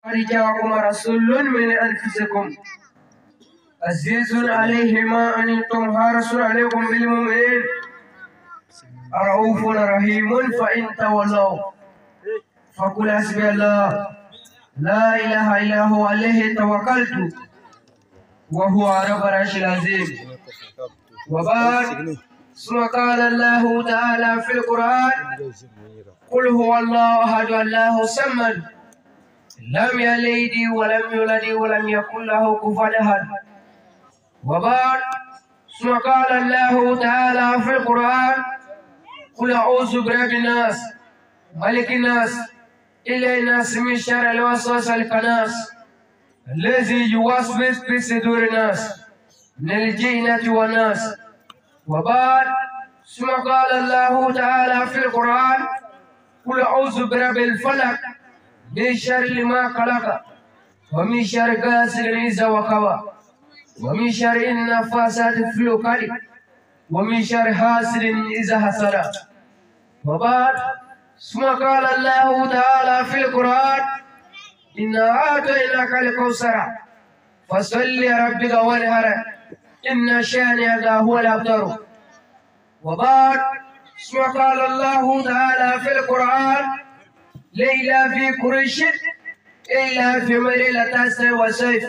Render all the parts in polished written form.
قد جاءكم رسول من أنفسكم عزيز عليه ما أنتم حرص عليكم بالمؤمنين رؤوف رحيم فإن تولوا فقل حسبي الله لا إله إلا هو عليه توكلت وهو رب العرش العظيم. وبعد، ثم قال الله تعالى في القرآن: قل هو الله أحد الله الصمد لم يلد ولم يولد ولم يكن له كفوا أحد. وبعد، ثم قال الله تعالى في القرآن: قل أعوذ برب الناس ملك الناس إله الناس من شر الوسواس الخناس الذي يوسوس في صدور الناس من الجنة والناس. وبعد، ثم قال الله تعالى في القرآن: قل أعوذ برب الفلق من شر ما خلق ومن شر غاسق إذا وقب ومن شر النفاثات في العقد ومن شر حاسد إذا حسد. وبعد، ثم قال الله تعالى في القرآن: إنا أعطيناك الكوثر فصل لربك وانحر إن شانئك هو الأبتر. وبعد، ثم قال الله تعالى في القرآن: ليلى في قريش إلا في مريلة وسيف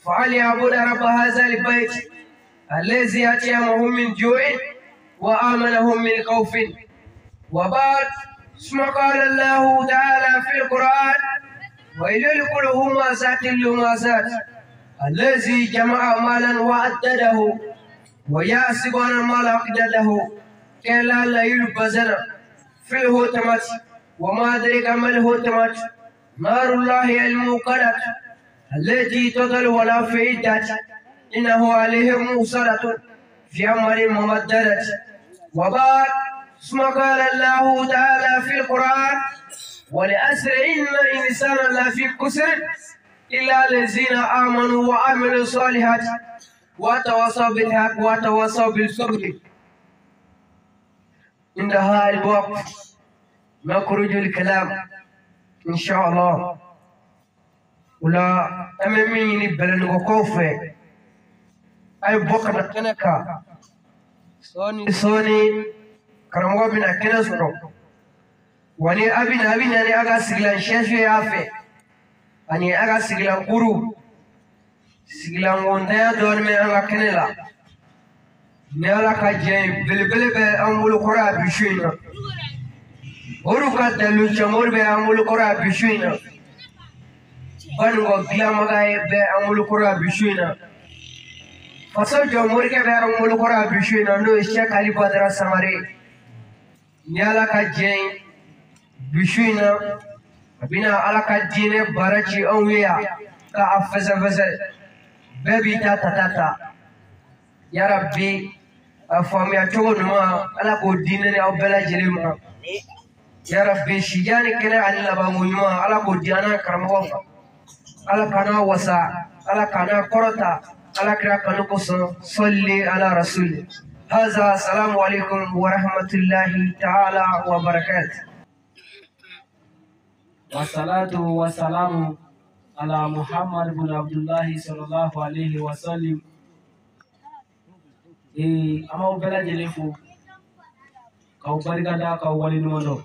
فليعبد رب هذا البيت الذي أطعمهم من جوع وآمنهم من خوف. وبعد، ثم قال الله تعالى في القرآن: ويل لكل همزات لمزات الذي جمع مالا وعدده ويحسب أن المال أعدده كلا لينبذن في الحطمة وما أدريك ما الحطمة نار الله الموقدة التي تطلع ولا فئدت إنه عليهم مؤصدة في أمر ممددة. وبعد، ثم قال الله تعالى في القرآن: ولأسر إن الإنسان لفي خسر إلا الذين آمنوا وعملوا الصالحات وتواصوا بالحق وتواصوا بالصبر. عند هذا الوقت نخرج الكلام إن شاء الله. ولا أمامي بلن وكوفة أي بكرة كنكا سوني سوني karamɔgɔ bɛna kɛnɛ sɔrɔ wa ni a bɛna a bɛ na ni a ka sigilan sɛsu y'a fɛ ani a ka sigilan kuru sigilankontanya dɔɔnin bɛ an ka kɛnɛ la ni ala ka jɛ ye belebele bɛ an bolo kɔrɔ a bi su in na olu ka dalu cɛmori bɛ an bolo kɔrɔ a bi su in na banikɔ dilanbaga ye bɛ an bolo kɔrɔ a bi su in na faso jɔ morikɛ bɛ an bolo kɔrɔ a bi su in na n'o ye Sɛki Ali Badara Sangare. Ni ala ka jɛ ye bi su in na a bɛna ala ka diinɛ baara ci anw ye yan k'a fɛsɛfɛsɛ bɛɛ b'i ta ta ta yarabi a faamuya cogo ɲuman ala k'o diinɛ ni aw bɛɛ lajɛlen ma yarabi sijan ni kɛnɛ ani labanko ɲuman ala k'o di an n'a karamɔgɔw ma ala k'an wasa ala k'an kɔrɔta ala kira kanu kosɔn sɔli ala rasuli. هذا السلام عليكم ورحمة الله تعالى وبركاته. والصلاة والسلام على محمد بن عبد الله صلى الله عليه وسلم. An b'aw bɛɛ lajɛlen fo k'aw barika da k'aw waleɲuman dɔn.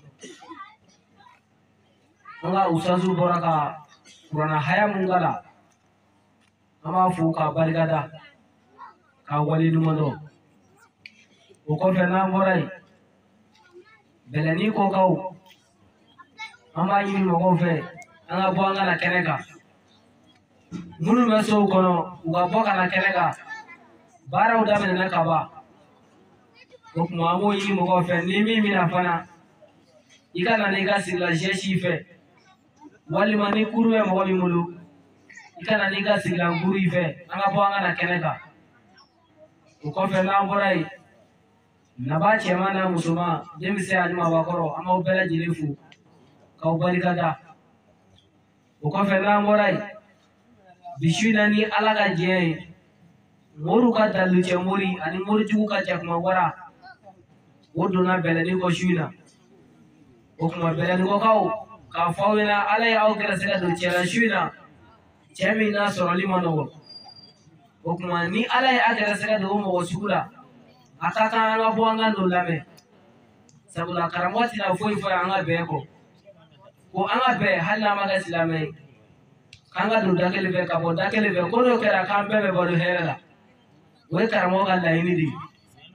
An ka usazu bɔra ka kuranna haya mun kalan an b'a fo k'a barika da k'a waleɲuman dɔn. O kɔfɛ n'an bɔra yen bɛlɛnin kɔkaw an b'a ɲini mɔgɔw fɛ an ka bɔ an ka na kɛnɛ kan minnu bɛ sow kɔnɔ u ka bɔ ka na kɛnɛ kan baaraw daminɛna ka ban o tuma an b'o ɲini mɔgɔw fɛ ni min bɛna fana i ka na n'i ka sigilan sɛ si fɛ walima ni kuru bɛ mɔgɔ min bolo i ka na n'i ka sigilan kuru i fɛ an ka bɔ an ka na kɛnɛ kan. O kɔfɛ n'an bɔra yen naba cɛman n'a musoman denmisɛn ani maabakɔrɔ an b'aw bɛɛ lajɛlen fo k'aw barika da. O kɔfɛ n'an bɔra yen bi su in na ni ala ka jɛ ye moriw ka dalucɛ mori ani morijugu ka jakuma wara o donna bɛlɛnin kɔ su in na. O tuma bɛlɛnin kɔkaw K'a fɔ aw ɲɛna Ala ye aw gɛrɛsɛgɛ don cɛ la su in na, cɛ min n'a sɔrɔli ma nɔgɔn. O tuma ni Ala ye a gɛrɛsɛgɛ don o mɔgɔ sugu la, a ka kan an ka bɔ an ka n'o lamɛn. Sabula karamɔgɔ tɛna foyi fɔ an ka bɛn kɔ. Ko an ka bɛn hali n'an ma kɛ silamɛ ye, k'an ka don da kelen fɛ ka bɔ da kelen fɛ, ko n'o kɛra k'an bɛɛ bɛ balo hɛrɛ la. O ye karamɔgɔ ka laɲini de ye.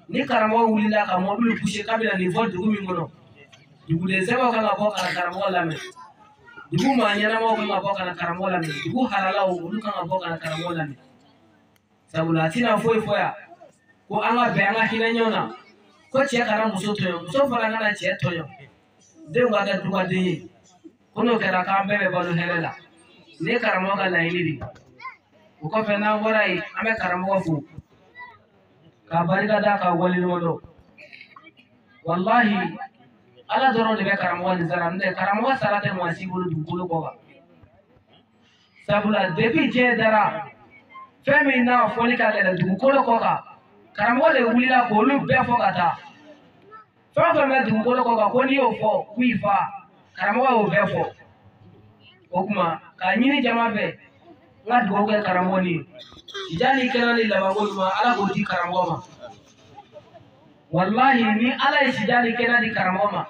Ni karamɔgɔ wulila ka mɔbili puse k'a bɛna nin fɔ dugu min kɔnɔ, duguden sɛbɛw kan ka bɔ ka na karamɔgɔ lamɛn, dugu maa ɲɛnamaw kan ka bɔ ka na karamɔgɔ lamɛn, dugu halalaw olu kan ka bɔ ka na karamɔgɔ lamɛn. Sabula a tɛna foyi fɔ yan ko an ka bɛn, an ka hinɛ ɲɔgɔn na, ko cɛ kana muso tɔɲɔ, muso fana kana cɛ tɔɲɔ, denw ka kɛ dugaden ye. Ko n'o kɛra k'an bɛɛ bɛ balo hɛrɛ la. Nin ye karamɔgɔ ka laɲini de ye. O kɔfɛ n'an bɔra yen, an bɛ karamɔgɔ fo k'a barika da, k'a waleɲuman dɔn. Walahi Ala dɔrɔn de bɛ karamɔgɔ nin sara, n'o tɛ karamɔgɔ sara tɛ maa si bolo dugukolo kɔ kan. Sabula depuis diɲɛ dara, fɛn min n'a fɔli ka gɛlɛn dugukolo kɔ kan, karamɔgɔ de wulila k'olu bɛɛ fɔ ka taa. Fɛn o fɛn bɛ dugukolo kɔ kan, ko n'i y'o fɔ k'u y'i fa, karamɔgɔ y'o bɛɛ fɔ. O tuma k'a ɲini jama fɛ, n ka dugawu kɛ karamɔgɔ nin ye. Sija ni kɛnɛ ni labanko ɲuman, Ala k'o di karamɔgɔ ma. Walahi ni Ala ye sija ni kɛnɛ di karamɔgɔ ma,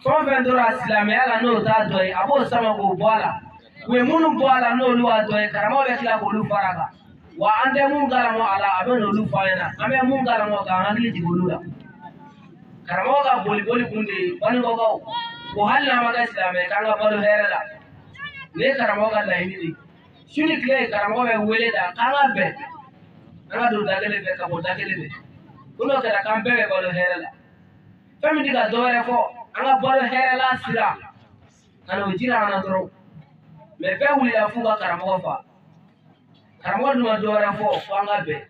fɛn o fɛn tora silamɛya la n'o t'a dɔ ye, a b'o sama k'o bɔ a la. U ye minnu bɔ a la n'olu b'a dɔ ye, karamɔgɔ bɛ tila k'olu fara a kan. Wa an tɛ mun kalamɔ a la, a bɛ n'olu fɔ an ɲɛna. An bɛ mun kalamɔ k'an hakili jigin olu la. Karamɔgɔ ka boliboli kun de ye Banikɔkaw ko hali n'an ma kɛ silamɛ ye, k'an ka balo hɛrɛ la. Nin ye karamɔgɔ ka laɲini de ye. Su ni tile karamɔgɔ bɛ wele da k'an ka bɛn, an ka don da kelen fɛ ka bɔ da kelen fɛ. Ko n'o kɛra k'an bɛɛ bɛ balo hɛrɛ la. Fɛn min tɛ ka dɔ wɛrɛ fɔ, an ka balo hɛrɛ la sira ka n'o jira an na dɔrɔn. Mɛ bɛɛ wulila f'u ka karamɔgɔ fa. Karamɔgɔ dun ma dɔ wɛrɛ fɔ fo an ka bɛn.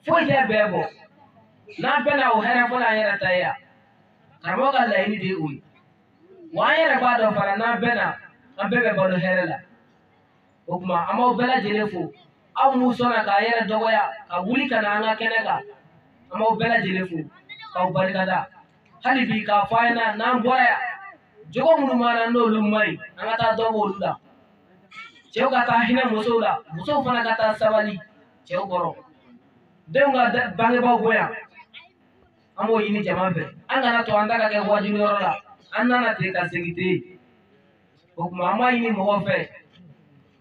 Foyi tɛ bɛn bɔ. N'an bɛnna o hɛrɛ fɔlɔ an yɛrɛ ta ye yan. Karamɔgɔ ka laɲini de ye o ye. Wa an yɛrɛ b'a dɔn fana n'an bɛnna, an bɛɛ bɛ balo hɛrɛ la. O tuma an b'aw bɛɛ lajɛlen fo. Aw minnu sɔnna k'a yɛrɛ dɔgɔya ka wuli ka na an ka kɛnɛ kan, an b'aw bɛɛ lajɛlen fo k'aw barikada. Hali bi k'a fɔ an ɲɛna n'an bɔra yan, jogo minnu b'an na n'olu man ɲi, an ka taa dɔ b'olu la. Cɛw ka taa hinɛ musow la, musow fana ka taa sabali cɛw kɔrɔ. Denw ka bangebaaw bonya, an b'o ɲini jama fɛ. An kana to an ta ka kɛ wajulu yɔrɔ la, an nana ten ka segin ten. O tuma an b'a ɲini mɔgɔw fɛ,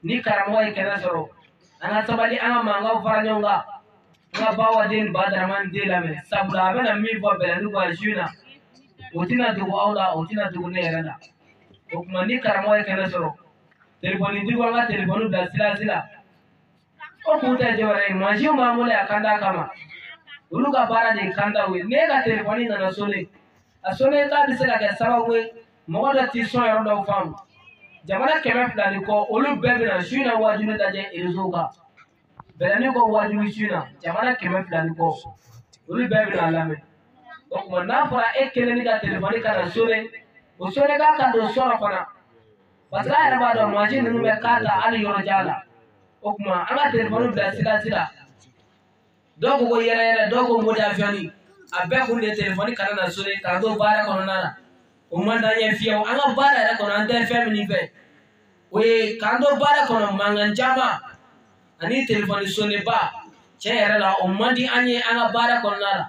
ni karamɔgɔ ye kɛnɛ sɔrɔ, an ka sabali, an ka mankanw fara ɲɔgɔn kan, an ka bawaden ba Daramani den lamɛn. Sabula a bɛna min fɔ bɛlɛni kɔ su in na, o tɛna dogo aw la, o tɛna dogo ne yɛrɛ la. O tuma ni karamɔgɔ ye kɛnɛ sɔrɔ, telefɔni tigiw an ka telefɔni bila silasi la. O kun tɛ dɔwɛrɛ ye, mansinw b'an bolo yan kanda kama, olu ka baara de ye kandaw ye. N'e ka telefɔni nana sonne, a sonne k'a bɛ se ka kɛ sababu ye mɔgɔ dɔ t'i sɔn yɔrɔ dɔw faamu. Jamana 200 ni kɔ, olu bɛɛ bɛna su in na wajulu lajɛ rezo kan. Bɛlɛni kɔ wajulu su in na, jamana 200 ni kɔ, olu bɛɛ bɛna lamɛn. O tuma n'a fɔra e kelen ni ka telefɔni kana sonne, o sonne k'a ka don sɔrɔ fana. Parce que an yɛrɛ b'a dɔn mansin ninnu bɛ k'a ta hali yɔrɔ jan la. O tuma an ka telefɔni bila silasi la. Dɔw ko ko yɛrɛ yɛrɛ, dɔw ko mode avion, a bɛɛ kun de ye telefɔni kana na sonne k'an to baara kɔnɔna na. O man d'an ye fiyewu. An ka baara yɛrɛ kɔnɔ, an tɛ fɛn min fɛ, o ye k'an to baara kɔnɔ mankan caman ani telefɔni sonneba. Tiɲɛ yɛrɛ la, o man di an ye an ka baara kɔnɔna la.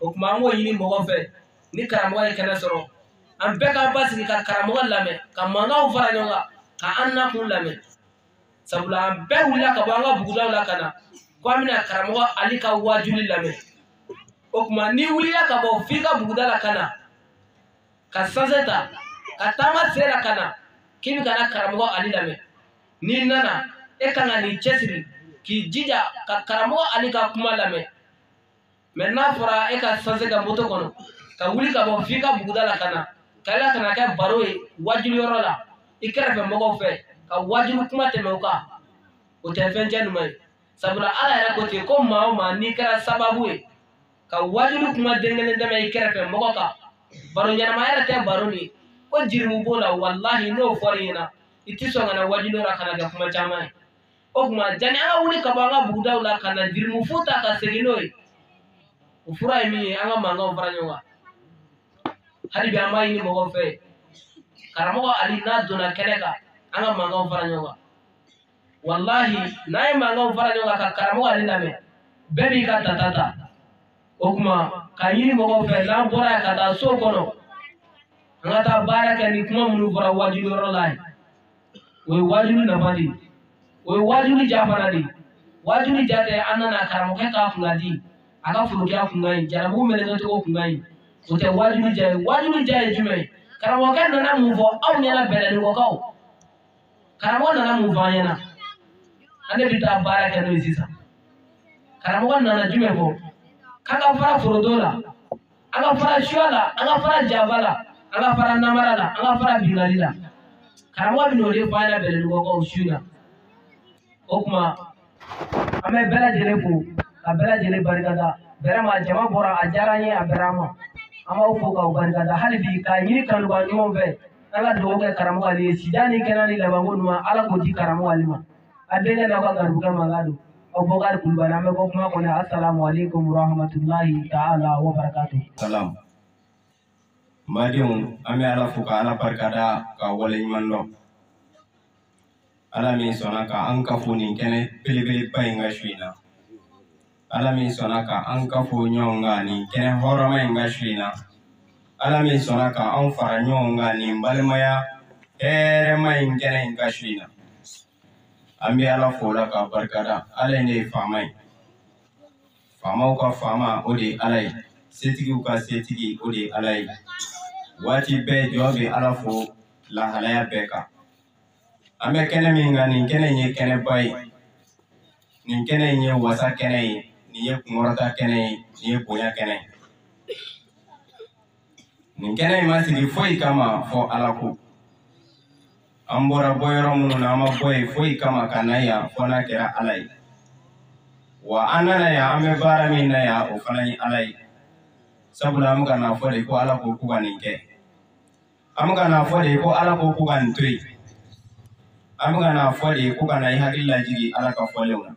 O tuma an b'o ɲini mɔgɔw fɛ, ni karamɔgɔ ye kɛnɛ sɔrɔ, an bɛɛ k'an basigi ka karamɔgɔ lamɛn, ka mankanw fara ɲɔgɔn kan, ka an nakun lamɛn. Sabula an bɛɛ wulila ka bɔ an ka bugudaw la ka na ko an bɛna karamɔgɔ Ali ka wajuli lamɛn. O tuma n'i wulila ka bɔ f'i ka buguda la ka na, ka sanse ta, ka taama sen la ka na, k'i bɛ ka na karamɔgɔ Ali lamɛn. N'i nana, e kan ka n'i cɛsiri k'i jija ka karamɔgɔ Ali ka kuma lamɛn. Mɛ n'a fɔra e ka sanse kɛ moto kɔnɔ, ka wuli ka bɔ f'i ka buguda la ka na, ka tila ka na kɛ baro ye wajulu yɔrɔ la i kɛrɛfɛ mɔgɔw fɛ, ka wajulu kuma tɛmɛ o kan, o tɛ fɛn cɛ ɲuman ye. Sabula Ala yɛrɛ ko ten ko maa o maa n'i kɛra sababu ye ka wajulu kuma den kelen tɛmɛ i kɛrɛfɛ mɔgɔ kan, baro ɲɛnama yɛrɛ tɛ baro nin ye, ko jirimu b'o la. Walahi n'o fɔr'i ɲɛna, i ti sɔn ka na wajulu yɔrɔ ka na kɛ kuma caman ye. O tuma janni an ka wuli ka bɔ an ka bugudaw la ka na jirimu fu ta ka segin n'o ye, o fura ye min ye, an ka mankanw fara ɲɔgɔn kan. Hali bi an b'a ɲini mɔgɔw fɛ Karamɔgɔ Ali n'a donna kɛnɛ kan, an ka mankanw fara ɲɔgɔn kan. Walahi n'a ye mankanw fara ɲɔgɔn kan ka karamɔgɔ Ali lamɛn, bɛɛ b'i ka tata ta. O tuma ka ɲini mɔgɔw fɛ n'an bɔra yan ka taa so kɔnɔ, an ka taa baara kɛ ni kuma minnu fɔra wajulu yɔrɔ la yen. O ye wajulu nafa de ye, o ye wajulu ja fana de ye. Wajulu ja tɛ an nana karamɔgɔkɛ k'a kun ka di, a ka forokɛya kun ka ɲi, jarabu meleke cogo kun ka ɲi. O tɛ wajulu ja ye. Wajulu ja ye jumɛn ye? Karamɔgɔkɛ nana mun fɔ aw ɲɛna Bɛlɛningɔkaw? Karamɔgɔ nana mun fɔ an ɲɛna? An de bɛ taa baara kɛ n'o ye sisan. Karamɔgɔ nana jumɛn fɔ? K'an ka fara foronto la, an ka fara suya la, an ka fara janfa la, an ka fara namara la, an ka fara binkanni la. Karamɔgɔ bɛ n'o de fɔ an ɲɛna Bɛlɛningɔkaw su in na. O tuma an bɛ bɛɛ lajɛlen fo ka bɛɛ lajɛlen barikada. Vraiment jama bɔra, a diyara an ye, a bɛrɛ an ma. An b'aw fo k'aw barikada hali bi k'a ɲini kanuba ɲumanw fɛ. An ka dugawu kɛ karamɔgɔ Ali ye, sida ni kɛnɛya ni labanko ɲuman, Ala k'o di karamɔgɔ Ali ma. A denkɛ n'aw ka garibukɛ mankan don. Aw Bɔkari Kulubali, an bɛ bɔ kuma kɔnɔ. Asalamu aleykum warahmatulahi ta'ala wa barakatuh. Salam. N badenw, an bɛ Ala fo ka Ala barikada ka waleɲuman dɔn. Ala min sɔnna ka an kafo nin kɛnɛ belebeleba in ka su in na. Ala min sɔnna ka an kafo ɲɔgɔn kan nin kɛnɛ hɔrɔma in ka su in na. Ala min sɔnna ka an fara ɲɔgɔn kan nin balimaya hɛrɛma in kɛnɛ in ka su in na. An bɛ Ala fo la k'a barikada. Ala in de ye faama ye. Faamaw ka faama, o de ye Ala ye. Setigiw ka setigi, o de ye Ala ye. Waati bɛɛ jɔn bɛ Ala fo lahalaya bɛɛ kan. An bɛ kɛnɛ min kan, nin kɛnɛ in ye kɛnɛba ye. Nin kɛnɛ in ye wasa kɛnɛ ye, nin ye kunkɔrɔta kɛnɛ ye, nin ye bonya kɛnɛ ye. Nin kɛnɛ in ma sigi foyi kama fɔ Ala ko. An bɔra bɔyɔrɔ minnu na, an ma bɔ yen foyi kama ka na yan fɔ n'a kɛra Ala ye. Wa an nana yan, an bɛ baara min na yan, o fana ye Ala ye. Sabula an bɛ ka n'a fɔ de ko Ala ko k'u ka nin kɛ. An bɛ ka n'a fɔ de ko Ala ko k'u ka nin to yen. An bɛ ka n'a fɔ de ko ka na i hakili lajigin Ala ka fɔlenw na.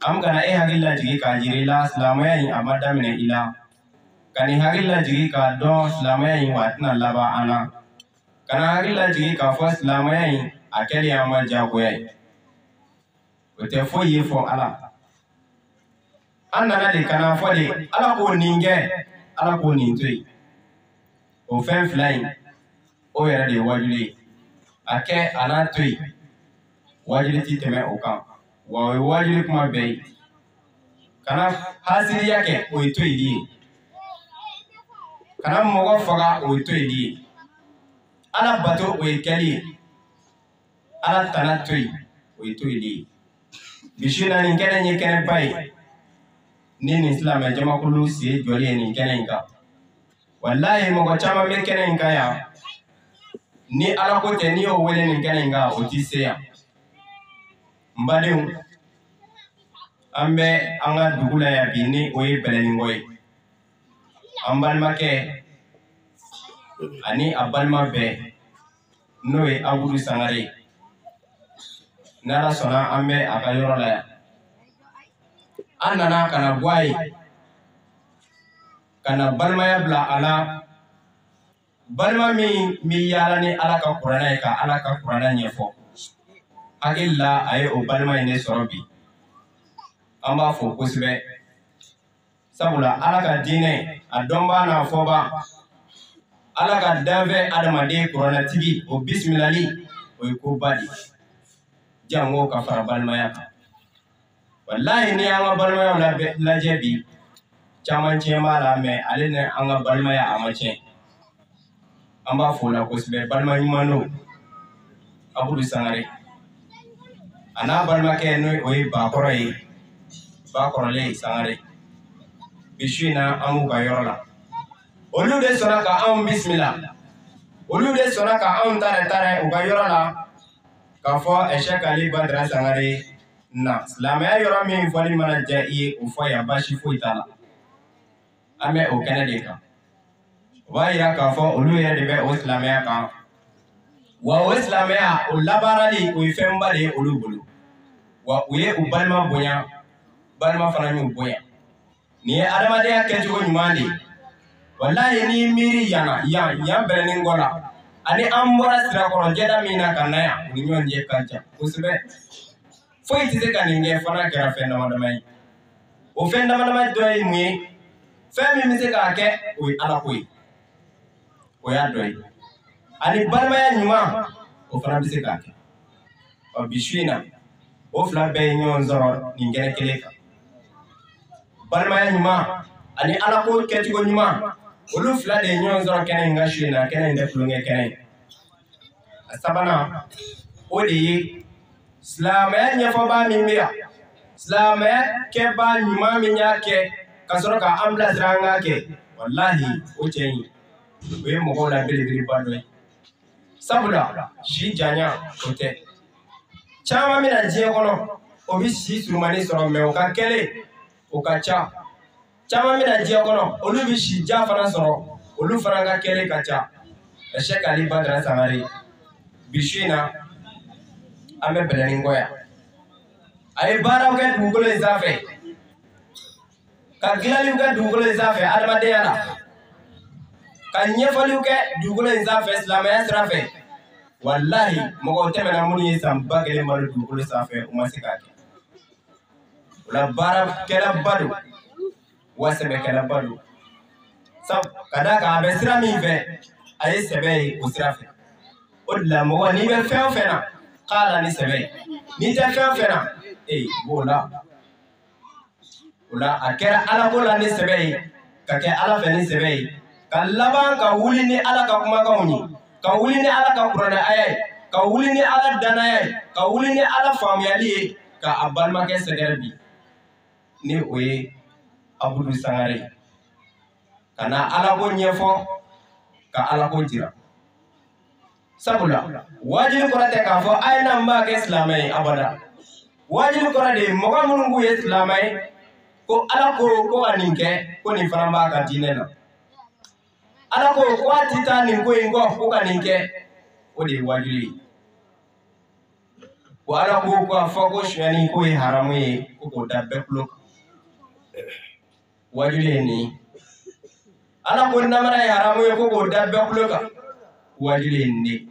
An bɛ ka na e hakili lajigin k'a jira i la silamɛya in a ma daminɛ i la. Ka nin hakili lajigin k'a dɔn silamɛya in wa a tɛna laban an na. Ka na hakili lajigin k'a fɔ silamɛya in a kɛlen an ma diyagoya ye. O tɛ foyi ye fɔ Ala. An nana de ka na fɔ de Ala k'o nin kɛ, Ala k'o nin to yen. O fɛn fila in, o yɛrɛ de ye wajuli ye. A kɛ a n'a to yen, wajuli ti tɛmɛ o kan. Wa o ye wajuli kuma bɛɛ ye. Kana hasiriya kɛ, o ye to yen ye. Kana mɔgɔ faga, o ye to yen ye. Ala bato, o ye kɛli ye. Ala tana to yen, o ye to yen ye. Bi su in na nin kɛnɛ in ye kɛnɛba ye. Ni nin silamɛ jamakulu sen jɔlen ye nin kɛnɛ in kan. Walahi mɔgɔ caman bɛ kɛnɛ in kan yan. Ni Ala ko tɛ, n'i y'o wele nin kɛnɛ in kan, o t'i se yan. N badenw, an bɛ an ka dugu la yan bi ni o ye Bɛlɛningɔ ye. An balimakɛ ani a balima bɛɛ, n'o ye Abudu Sangare ye. N'Ala sɔnna, an bɛ a ka yɔrɔ la yan. An nana ka na bɔ a ye, ka na balimaya bila a la. Balima min bɛ yaala ni Ala ka kuranɛ ye ka Ala ka kuranɛ ɲɛfɔ. Hakili la a ye o balima in de sɔrɔ bi. An b'a fo kosɛbɛ. Sabula Ala ka diinɛ a dɔnbaa n'a fɔba. Ala ka danfɛn adamaden kuranɛtigi o bisimilali o ye koba de ye. Jango ka fara balimaya kan. Walahi n'i y'an ka balimayaw lajɛ bi, caman tiɲɛ b'a la, mɛ ale ni an ka balimaya a ma tiɲɛ. An b'a fo la kosɛbɛ, balima ɲuman don. Abudu Sangare. A n'a balimakɛ n'o o ye Bakɔrɔ ye, Bakɔrɔlen Sangare. Bi su in na an b'u ka yɔrɔ la. Olu de sɔnna ka anw bisimila. Olu de sɔnna ka anw tarɛ tarɛ u ka yɔrɔ la k'a fɔ Ɛsɛki Ali Badara Sangare na silamɛya yɔrɔ min fɔli mana diya i ye, o fɔ yan, baasi foyi t'a la. An bɛ o kɛnɛ de kan. O b'a yira k'a fɔ olu yɛrɛ de bɛ o silamɛya kan. Wa o silamɛya o labaarali o ye fɛnba de ye olu bolo. Wa u ye u balima bonya, balima fana y'u bonya. Nin ye adamadenya kɛcogo ɲuman de ye. Walahi n'i miiri yan na, yan yan Bɛlɛningɔ la, Ani an bɔra sirakɔrɔ jɛda min na ka na yan, u ni ɲɔgɔn cɛ ka jan kosɛbɛ. Foyi tɛ se ka nin kɛ fo n'a kɛra fɛn dama dama ye. O fɛn dama dama dɔ ye mun ye? Fɛn min bɛ se k'a kɛ, o ye Ala ko ye. O y'a dɔ ye. Ani balimaya ɲuman, o fana bɛ se k'a kɛ. Ɔ bi su in na, o fila bɛɛ ye ɲɔgɔn sɔrɔ nin kɛnɛ kelen kan. Balimaya ɲuman ani Ala ko kɛcogo ɲuman, olu fila de ye ɲɔgɔn sɔrɔ kɛnɛ in kan su in na. Kɛnɛ in tɛ tulonkɛ kɛnɛ ye. A sabanan, o de ye silamɛya ɲɛfɔbaa min bɛ yan, silamɛya kɛbaa ɲuman min y'a kɛ ka sɔrɔ k'an bilasira an k'a kɛ, walahi o cɛ in, o ye mɔgɔw la belebeleba dɔ ye. Sabula si janya o tɛ. Caman bɛna diɲɛ kɔnɔ, o bɛ si surumani sɔrɔ, mɛ o ka kɛlen o ka ca. Caman bɛna diɲɛ kɔnɔ, olu bɛ si jan fana sɔrɔ, olu fana ka kɛlen ka ca. Sɛki Ali Badara Sangare, bi su in na an bɛ bɛlɛnin kɔ yan. A ye baaraw kɛ dugukolo in sanfɛ, ka dilanliw kɛ dugukolo in sanfɛ adamadenya la, ka ɲɛfɔliw kɛ dugukolo in sanfɛ silamɛya sira fɛ. Walahi mɔgɔw tɛmɛna minnu ye san 1000 balo dugukolo sanfɛ, u ma se k'a kɛ. O la baarakɛlaba don, wa sɛbɛkɛlaba don. Sabu ka d'a kan a bɛ sira min fɛ, a ye sɛbɛ ye o sira fɛ. O de la mɔgɔ n'i bɛ fɛn o fɛn na, k'a la ni sɛbɛ ye. N'i tɛ fɛn o fɛn na, ee b'o la. O la a kɛra Ala ko la ni sɛbɛ ye, ka kɛ Ala fɛ ni sɛbɛ ye, ka laban ka wuli ni Ala ka kumakanw ye, ka wuli ni Ala ka kuranɛ aya ye, ka wuli ni Ala danaya ye, ka wuli ni Ala faamuyali ye, ka a balimakɛ sɛgɛrɛ bi, ni o ye Abudu Sangare, ka na Ala ko ɲɛfɔ, ka Ala ko jira. Sabula wajibi kɔrɔ tɛ k'a fɔ a ye na n b'a kɛ silamɛ ye abada. Wajibi kɔrɔ de ye mɔgɔ minnu k'u ye silamɛ ye, ko Ala ko ko ka nin kɛ, ko nin fana b'a ka diinɛ na. Ala ko ko a ti taa nin ko in kɔ, ko ka nin kɛ, o de ye wajibi ye. Ko Ala ko ko a fɔ ko sonyani ko ye haramu ye, ko k'o da bɛɛ tulo kan. Wajibi ye nin ye. Ala ko namara ye haramu ye, ko k'o da bɛɛ tulo kan. Wajibi ye nin de ye.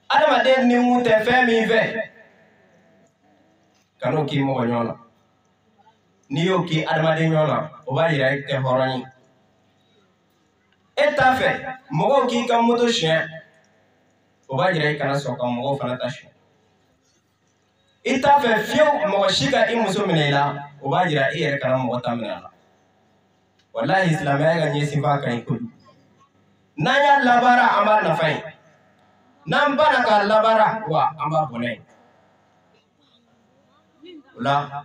Adamaden ni mun tɛ fɛn min fɛ, kan'o k'i mɔgɔ ɲɔgɔn na. N'i y'o k'i adamaden ɲɔgɔn na, o b'a yira e tɛ hɔrɔn ye. E t'a fɛ mɔgɔw k'i ka moto suɲɛ, o b'a yira i kana sɔn ka mɔgɔw fana ta suɲɛ. I t'a fɛ fiyewu mɔgɔ si ka i muso minɛ i la, o b'a yira i yɛrɛ kana mɔgɔ ta minɛ a la. Walahi silamɛya ka ɲɛsinba ka ɲi kojugu. N'an y'a labaara, an b'a nafa ye. N'an banna k'a labaara, wa an b'a bɔnɛ ye. O la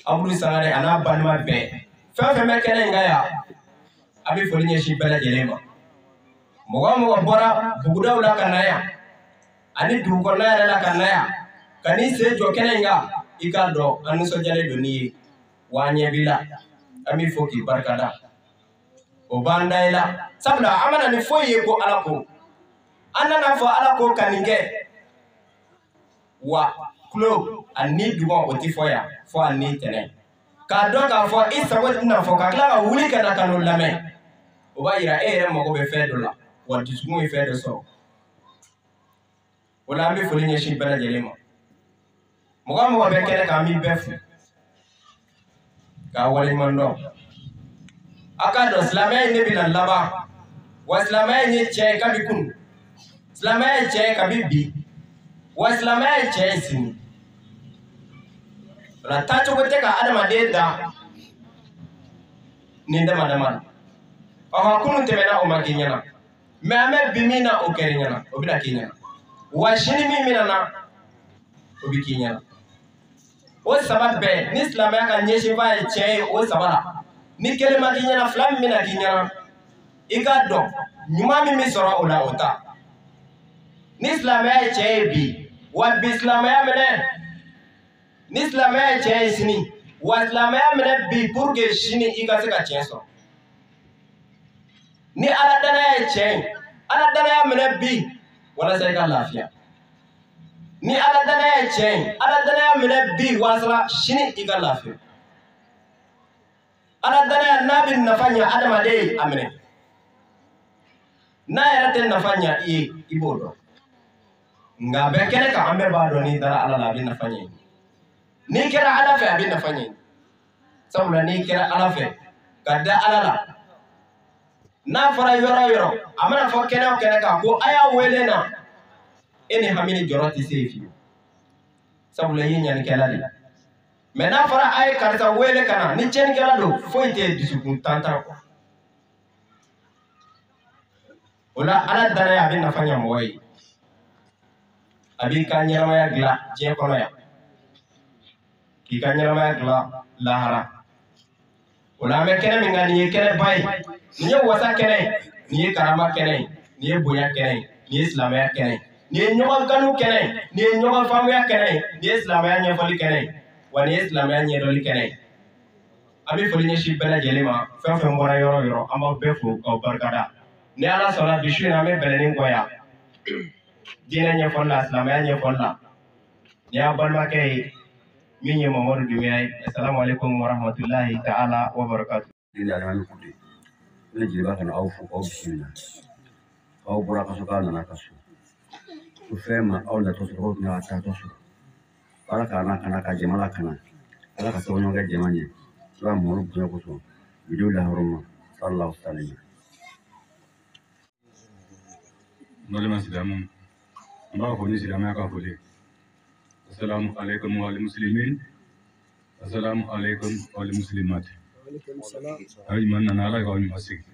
Abudu Sangare a n'a balima bɛɛ, fɛn o fɛn bɛ kɛnɛ in kan yan, a bɛ foli ɲɛsin bɛɛ lajɛlen ma. Mɔgɔ o mɔgɔ bɔra bugudaw la ka na yan, ani dugu kɔnɔna yɛrɛ la ka na yan, ka n'i sen jɔ kɛnɛ in kan, i k'a dɔn an nisɔndiyalen don n'i ye, wa an ɲɛ b'i la, an b'i fo k'i barikada. O b'an da i la, sabula an mana ni foyi ye ko Ala ko, an nana fɔ Ala ko ka nin kɛ, wa kulo ani dugɔ o ti fɔ yan, fɔ a ni tɛnɛ. K'a dɔn k'a fɔ i sago tɛna fɔ, ka tila ka wuli ka na ka n'o lamɛn, o b'a yira e yɛrɛ mago bɛ fɛn dɔ la, wa dusukun ye fɛn dɔ sɔrɔ. O la an bɛ foli ɲɛsin bɛɛ lajɛlen ma. Mɔgɔ o mɔgɔ bɛ kɛnɛ kan, an b'i bɛɛ fo k'a waleɲuman dɔn. A k'a dɔn silamɛya in de bɛna laban, wa silamɛya in ye tiɲɛ ye kabi kunun, silamɛya ye tiɲɛ ye kabi bi, wa silamɛya ye tiɲɛ ye sini. O la taacogo tɛ ka adamaden dan nin dama dama na. Ɔhɔn, kunun tɛmɛna o ma k'i ɲɛna, mɛ an bɛ bi min na o kɛr'i ɲɛna, o bɛna k'i ɲɛna, wa sini min bɛna na o bɛ k'i ɲɛna. O saba bɛɛ ni silamɛya ka ɲɛsinba ye tiɲɛ ye, o saba la ni kelen ma k'i ɲɛna, fila min bɛna k'i ɲɛna, i k'a dɔn ɲuman min bɛ sɔrɔ o la o ta. Ni silamɛya ye tiɲɛ ye bi, wa bi silamɛya minɛ. Ni silamɛya ye tiɲɛ ye sini, wa silamɛya minɛ bi pour que sini i ka se ka tiɲɛ sɔrɔ. Ni Ala danaya ye tiɲɛ ye, Ala danaya minɛ bi walasa i ka lafiya. Ni Ala danaya ye tiɲɛ ye, Ala danaya minɛ bi walasa sini i ka lafiya. Ala danaya n'a bɛ nafa ɲɛ adamaden ye, a minɛ. N'a yɛrɛ tɛ nafa ɲa i ye, i b'o dɔn. Nka a bɛ kɛnɛ kan, an bɛɛ b'a dɔn n'i dara Ala la a bɛ nafa ɲɛ i ye. N'i kɛra Ala fɛ a bɛ nafa ɲɛ i ye. Sabula n'i kɛra Ala fɛ ka da Ala la, n'a fɔra yɔrɔ o yɔrɔ, a mana fɔ kɛnɛ o kɛnɛ kan ko a y'a wele na, e ni hami ni jɔrɔ tɛ se yen fiyewu. Sabula i ye ɲanikɛla de ye. Mɛ n'a fɔra a ye karisa wele ka na, ni tiɲɛnikɛla don, foyi tɛ dusukun tan tan kɔ. O la Ala danaya a bɛ nafa ɲɛ mɔgɔ ye. A b'i ka ɲɛnamaya dilan diɲɛ kɔnɔ yan, k'i ka ɲɛnamaya dilan lahara. O la an bɛ kɛnɛ min kan, nin ye kɛnɛba ye, nin ye wasa kɛnɛ ye, nin ye karama kɛnɛ ye, nin ye bonya kɛnɛ ye, nin ye silamɛya kɛnɛ ye, nin ye ɲɔgɔn kanu kɛnɛ ye, nin ye ɲɔgɔn faamuya kɛnɛ ye, nin ye silamɛya ɲɛfɔli kɛnɛ ye, wa nin ye silamɛya ɲɛdɔnli kɛnɛ ye. An bɛ foli ɲɛsin bɛɛ lajɛlen ma, fɛn fɛn bɔra yɔrɔ o yɔrɔ, an b'aw bɛɛ fo k'aw barikada. Ni Ala sɔnna bi su in na, an bɛ bɛlɛnin kɔ yan diinɛ ɲɛfɔli la, silamɛya ɲɛfɔli la. Nin y'aw balimakɛ ye min ye Mamadu Dunbiya ye. Asalamu alaikum wa rahmatulahi ta'ala wa barakatu. Ni Alimami Kule, ne jeliba ka na aw fo k'aw bisimila. Aw bɔra ka so k'aw nana ka so. Ko fɛn ma aw natɔ sɔrɔ, aw tɛna taatɔ sɔrɔ. Ala k'an lakana ka jama lakana. Ala ka sababu ɲuman kɛ jama ɲɛ. Ala Mamadu bonya kosɔn. Bidu lahɔrɔma. Sallallahu alaihi wa sallam. N balima silamɛw, n b'a fɔ ni silamɛya ka foli. Asalamu alaikum wal muslimin. Asalamu alaikum wal muslimat. Aw ɲuman nana, Ala k'aw ɲuman sigi.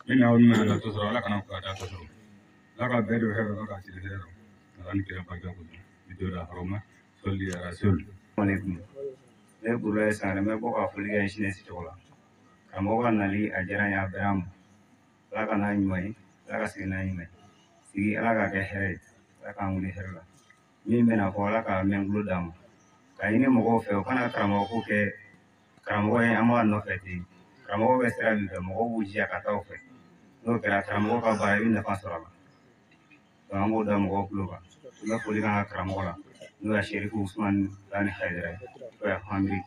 Min n'aw nana natɔ sɔrɔ, Ala kana k'a taatɔ sɔrɔ. Ala ka bɛɛ don hɛrɛ, Ala k'a tile hɛrɛ. Ala ni kira barika kosɔn. Bidu lahɔrɔma. Sɔli ya rasul. Alaikum. Ne ye Burulayi Sangare, n bɛ bɔ ka foli kɛ Sinɛsi tɔgɔ la. Karamɔgɔ ka nali a diyara n ye, a bɛnna n ma. Ala ka n'a ɲuman ye, Ala ka segin n'a ɲuman ye. Sigi Ala k'a kɛ hɛrɛ ye, Ala k'an wuli hɛrɛ la. Min bɛna fɔ Ala k'a mɛn tulo d'a ma. K'a ɲini mɔgɔw fɛ u kana karamɔgɔ ko kɛ karamɔgɔ ye, an b'a nɔfɛ ten. Karamɔgɔ bɛ sira min fɛ, mɔgɔw b'u jija ka taa o fɛ. N'o kɛra karamɔgɔ ka baara, i bɛ nafa sɔrɔ a la. Donc an b'o da mɔgɔw tulo kan. N bɛ foli k'an ka karamɔgɔ la, n'o ye Serifu Usumani Lani Hayidara ye, n'o ye Hamiri.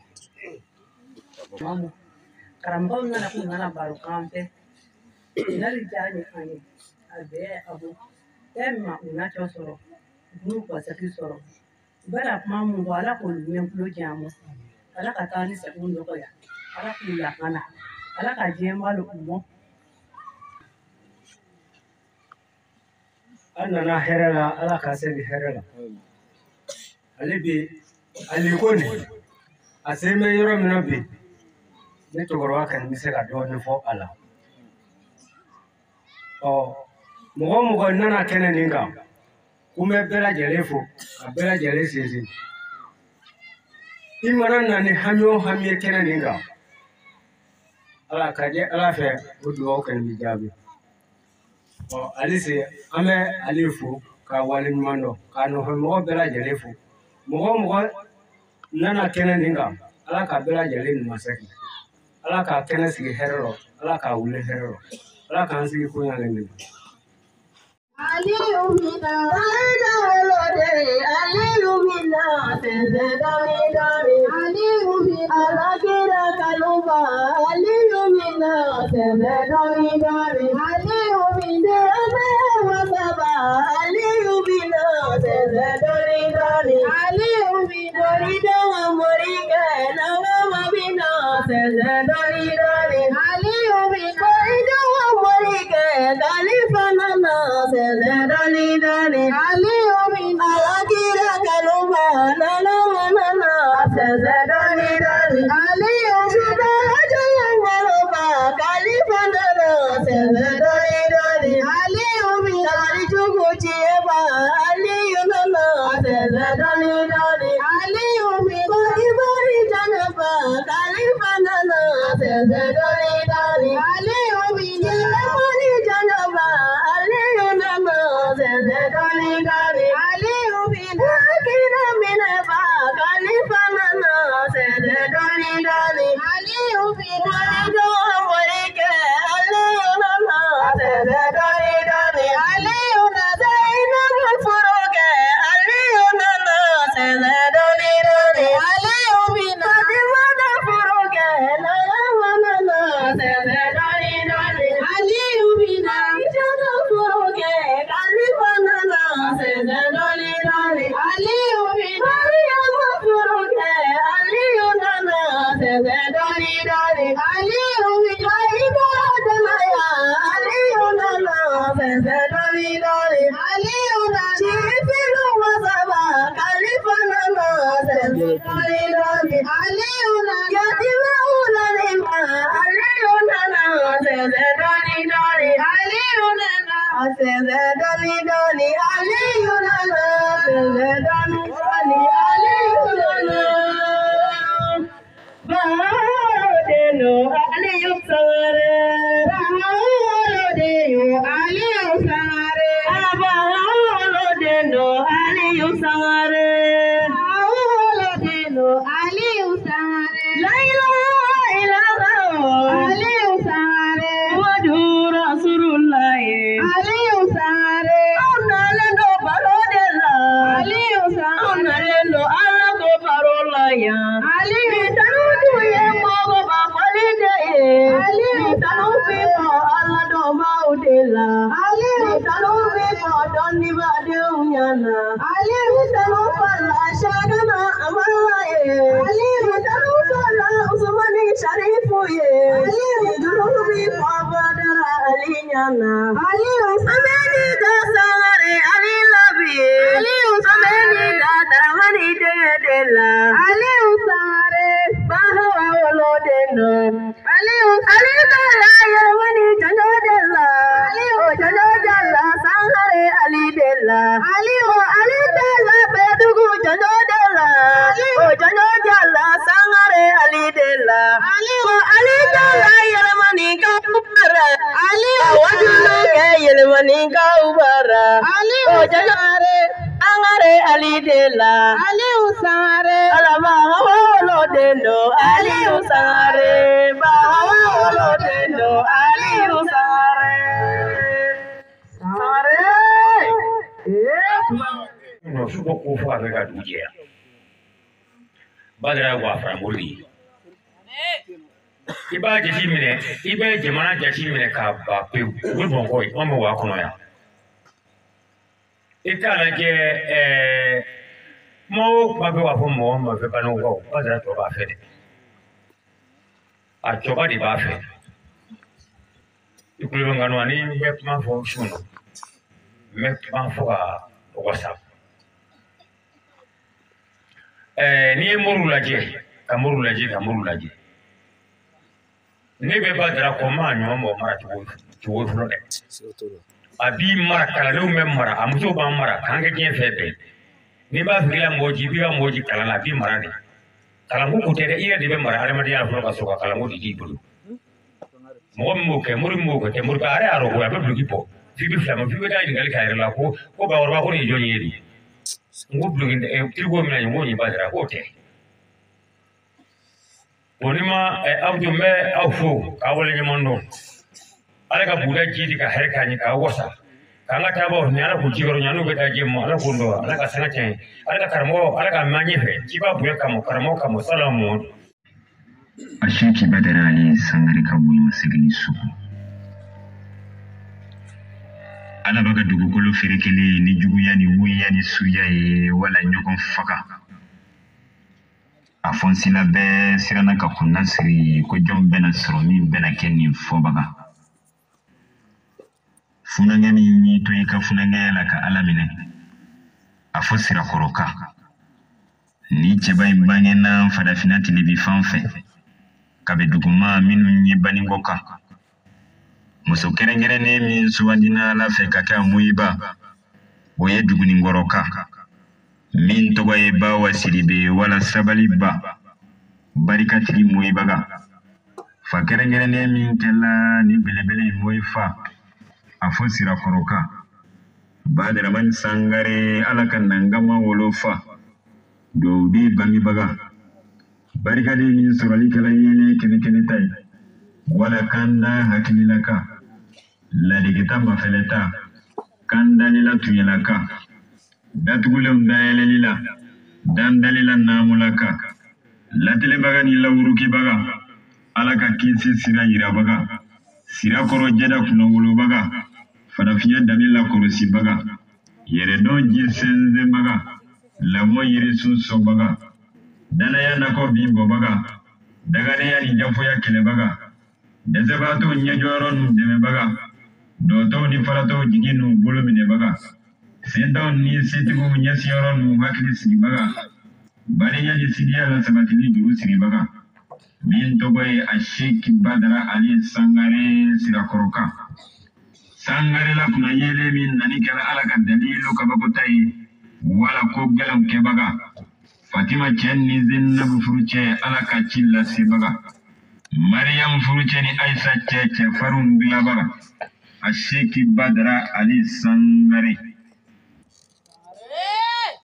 Karamɔgɔw nana k'u nana baro k'an fɛ. Nali diyara ni an ye, a bɛɛ a bɔ. Fɛn min ma u na cɔ sɔrɔ, u n'u kɔsegi sɔrɔ. U bɛna kuma mun fɔ, Ala k'olu mɛn tulo diyan mɔ. Ala ka taa ni seginw nɔgɔya. Ala k'u lakana. Ala ka diɲɛ balo u mɔ. An nana hɛrɛ la, Ala ka segin hɛrɛ la. Ale bi ale ko nin, a sen bɛ yɔrɔ min na bi, ne cɛkɔrɔba kɔni bɛ se ka dɔɔnin fɔ a la. Ɔ mɔgɔ o mɔgɔ nana kɛnɛ nin kan, ko n bɛ bɛɛ lajɛlen fo ka bɛɛ lajɛlen sinsin. I mana na ni hami o hami ye kɛnɛ nin kan, Ala ka jɛ Ala fɛ, o dugawu kɔni bɛ jaabi. Ɔ halisa an bɛ ale fo k'a waleɲuman dɔn, k'a nɔfɛ mɔgɔ bɛɛ lajɛlen fo. Mɔgɔ o mɔgɔ nana kɛnɛ nin kan, Ala ka bɛɛ lajɛlen ɲuman segin. Ala k'a kɛnɛ sigi hɛrɛ rɔ, Ala k'a wuli hɛrɛ rɔ, Ala k'an sigi ko ɲalen minɛ. Aliyu mina alade, Aliyu mina sese dami dami, Aliyu mina alakira kaluba, Aliyu mina sese dami dami, Aliyu mina wasaba, Aliyu mina sese dami dami, Aliyu mina ridawa morika nawa mina sese dami dami, Aliyu mina ridawa morika dalifana na sese dami dami, Aliyu mina alakira kaluba nawa na sese dami dami, Aliyu mina ajawa kalifana na sese dami dami, Aliyu mina alijugu chieba, Aliyu na sese dami dami, Aliyu mina ibari janaba kalifana na sese dami dami, Aliyu mina ibari janaba, Aliyu na sese dami dami, Aliyu mina kira mina ba kalifana na sese dami dami, Aliyu mina do morike, Aliyu na sese dami dami, Aliyu na zainabul furuke, Aliyu na sese Aliyu Mariyamu furu kɛ Aliyu nana sɛsɛ dɔɔni dɔɔni Aliyu Hayidara Jamaya Aliyu nana sɛsɛ dɔɔni dɔɔni Aliyu nana Sifilu Masaba Kalifa nana sɛsɛ dɔɔni dɔɔni Aliyu nana Yatimɛw lalima Aliyu nana sɛsɛ dɔɔni dɔɔni Aliyu nana sɛsɛ dɔɔni dɔɔni Aliyu nana sɛsɛ dɔɔni dɔɔni Aliyu nana Baadeno Aliyu Sangare Baadeno Aliyu Sangare Baadeno Aliyu Sangare Baadeno Aliyu Sangare La ilaha illallah Aliyu Sangare Muhammadu Rasulullah Aliyu Sangare Onalendo barodela Aliyu Sangare Onalendo ala ko barola ya Aliyu Tanudu ye mogo ba falide ye Aliyu Tanu fi fo ala do maudela Aliyu Tanu fi fo donni ba de unyana Aliyu Tanu fala shagana amala ye Aliyu Tanu fala Usmani Sharifu ye Aliyu Tanu fi fo badara alinyana Aliyu Ameni da sangare Ali labi Aliyu Ameni da daramani de dela Aliyu Sangare Bahawa wolodeno Aliyu Ali dala yerwani jojo dela Aliyu jojo dela Sangare Ali dela Aliyu Ali dela Bedugu jojo dela Aliyu jojo dela Sangare Ali dela Aliyu Ali dela yerwani kaubara Aliyu wajulu ke yerwani kaubara Aliyu jojo Angare Ali dela Aliyu Sangare Alaba wolodeno Aliyu Sangare Bahawa wolodeno Aliyu Sangare Sangare Su ko ko fo a bɛ ka dugu jɛ Badara ye wa faramori de ye. I b'a jate minɛ, i bɛ jamana jate minɛ k'a ban pewu. U bɛ Bamakɔ ye, anw bɛ wa kɔnɔ yan. I t'a lajɛ kuma o kuma bɛ b'a fɔ mɔgɔ ma fɛ Banikɔkaw, Badara tɔ b'a fɛ dɛ. A cɔba de b'a fɛ. I kulo bɛ n kan na ni n bɛ kuma fɔ su na, n bɛ kuma fɔ ka wasa. N'i ye moriw lajɛ, ka moriw lajɛ, ka moriw lajɛ. Ne bɛ Badara kɔ, n m'a ɲɔgɔn mɔgɔ mara cogo fɔlɔ dɛ. A b'i mara, kalandenw bɛ mara, a musow b'an mara, k'an kɛ diɲɛ fɛn bɛɛ. N'i b'a fɛ k'i ka mɔgɔ ci, i b'i ka mɔgɔ ci kalan na, a b'i mara de. Kalanko ko tɛ dɛ, i yɛrɛ de bɛ mara hadamadenya la fɔlɔ ka sɔrɔ ka kalanko de k'i bolo. Mɔgɔ min b'o kɛ, mori min b'o kɛ, mori a yɛrɛ y'a dɔn ko a bɛ duloki bɔ. F'i bɛ fila ma, f'i bɛ taa ɲininkali k'a yɛrɛ la ko bakɔrɔba ko nin ye jɔn ye de. N ko duloki tiriko min na nin ko nin Badara k'o tɛ. Bon ni ma Abudu n bɛ aw fo k'aw waleɲuman dɔn. Ala ka buguda ji di ka hɛrɛ k'a ɲɛ k'a wasa. K'an ka taabaaw ni Ala k'u jikɔrɔ ɲɛ n'u bɛ taa jɛ ma Ala k'u dɔn Ala ka sanga tiɲɛ Ala ka karamɔgɔ Ala ka mɛn an ɲɛfɛ jiba bonya kama karamɔgɔ kama salamu. Ashiki Badara Ali Sangare ka bonyamasegin sugu. Ala b'a ka dugukolo ferekelen ni juguya ni wuya ni suya ye wala ɲɔgɔn faga. A fɔnsila bɛɛ siranna ka kunna siri ko jɔn bɛna sɔrɔ min bɛna kɛ nin fɔbaga. Funankɛ min y'i to i ka funankɛya la ka Ala minɛ, a fɔ Sirakɔrɔ kan. Ni cɛba in bangena farafinna tilebi fan fɛ, kabe duguma minnu ye Banikɔ kan. Muso kɛrɛnkɛrɛnnen min sugandina Ala fɛ ka kɛ a moyiba, o ye Duguninkɔrɔ kan. Min tɔgɔ ye Bawa Sidibe wala Sabaliba, barikatigi moyibaga. Fa kɛrɛnkɛrɛnnen min kɛla ni belebele in moyifa, a fɔ Sirakɔrɔ kan. Badaramani Sangare Ala ka nangama wolofa, dugawuden bangebaga. Barikaden min sɔrɔli kɛla yeelen kɛnɛ kɛnɛ ta ye, wala kanda hakililaka, ladegeta mafɛlɛta, kandalila tuɲɛlaka, datugulenw dayɛlɛli la, dandalila naamulaka, latilenbaga ni lawurukibaga, Ala ka kisi sira yirabaga, sirakɔrɔ jɛda kunnawolobaga, farafinya danbe lakɔlɔsibaga, yɛrɛdɔn ji sɛnsɛnbaga, Lamɔ yirisun sɔnbaga, danaya nakɔ bin bɔbaga, dagadenya ni jafoya kɛlɛbaga, dɛsɛbaatɔw ɲɛjɔyɔrɔ n'u dɛmɛbaga, dɔtɔw ni faratɔw jigi n'u bolo minɛbaga, sentanw ni setigiw ɲɛsiyɔrɔ n'u hakili sigibaga, badenya ni sidiya la sabatili juru siribaga, min tɔgɔ ye Aseki Badara Ali Sangare Sirakɔrɔka. Sangare la kunna yeelen min nani kɛra Ala ka dalilu kabakota ye wala ko gɛlɛnw kɛbaga, Fatima cɛ ni Zenabu furucɛ Ala ka ci lasebaga, Mariam furucɛ ni Ayisa cɛ cɛfarinw dilabaga, Aseki Badara Ali Sangare.